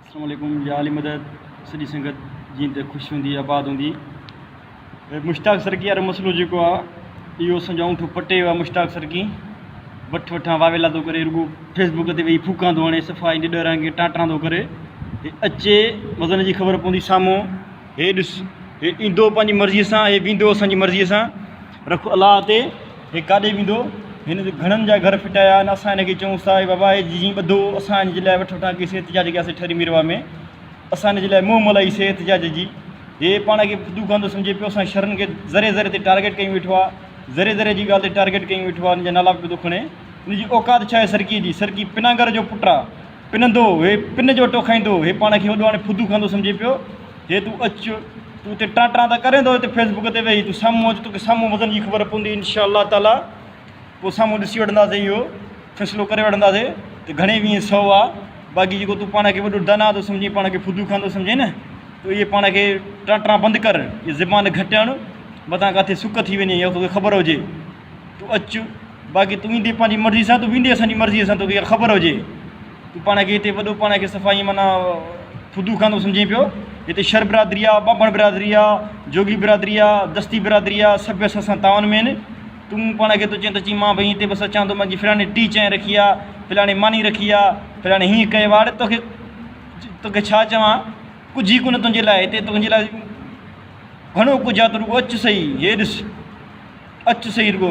السلام عليڪم يا علي مدد سڄي سنگت جيئن ته خوش هوندي آباد هوندي. مشتاق سرڪي وارو مسئلو جيڪو آ اهو اسان جو آڱوٺو پٽي ويو آ مشتاق سرڪي وٺ وٺان واويلا ٿو ڪري رڳو فيس بڪ تي ويهي ڦوڪان ٿو هڻي صفا ائين ڏيڏر وانگي ٽان ٽان ٿو ڪري هي اچي وزن جي خبر پوندي سامهون هي ڏس هي ايندو پنهنجي مرضي سان هي ويندو اسان جي مرضي سان رک الله تي هي ڪاڏي ويندو هن گهڻن جا گهر ڦٽايا آهن اسان هن کي چئون ٿا اي بابا هي جيئن ٻڌو اسان هن جي لاء وٺ وٺان ڪئي سي احتجاج ڪياسي ٺري ميرواهه ۾ اسان هن جي لاء منهن ملائي سي احتجاج جي هي پاڻ کي ڦدو کاندو سمجهي پيو اسان شھرن کي ذري ذري تي ٽارگيٽ ڪيون ويٺو آهي ذري ذري جي ڳالهه تي ٽارگيٽ ڪيون ويٺو آهي هن جا نالا به پيو ٿو کڻي هن جي اوقات ڇا آهي سرڪي جي سرڪي پنانگر جو پٽ آهي پنندو هي پن جو اٽو کائيندو هي پاڻ کي وڏو هاڻي ڦدو کاندو سمجهي پيو هي تون اچ تون اتي ٽان ٽان ته ڪرين ٿو هتي فيس بڪ تي ويهي تون سامهون اچ توکي سامهون وزن جي خبر پوندي انشاء الله تعالي پوء سامهون ڏسي وٺنداسين اهو فيصلو ڪري وٺنداسين ته گهڻي ويهين سو آ باقي جيڪو تون پاڻ کي وڏو دانا ٿو سمجهين پاڻ کي ڦدو کاندو سمجهين نه ته اهي پاڻ کي ٽان ٽان بند ڪر اهي زبان گهٽ هڻ متان ڪاٿي سڪ ٿي وڃي اها توکي خبر هجي تون اچ باقي تون ايندين پنهنجي مرضي سان تون ويندين اسان جي مرضي سان توکي اها خبر هجي تون پاڻ کي هتي وڏو پاڻ کي صفا ائين معنيٰ ڦدو کاندو سمجهين پيو هتي شر برادري آ ٻانڀڻ برادري آ جوڳي برادري آ دستي برادري آ سڀ اسان سان تعاون ۾ آهن تون پاڻ کي ٿو چئين ته چئين مان ڀئي هتي بس اچان ٿو منهنجي فلاڻي ٽي چانهه رکي آ فلاڻي ماني رکي آ فلاڻي هيئن ڪيو آ اڙي توکي توکي ڇا چوان ڪجهه ئي ڪونه تنهنجي لاء هتي تنهنجي لاء گهڻو ڪجهه آ تون رڳو اچ سهي هي ڏس اچ سهي رڳو.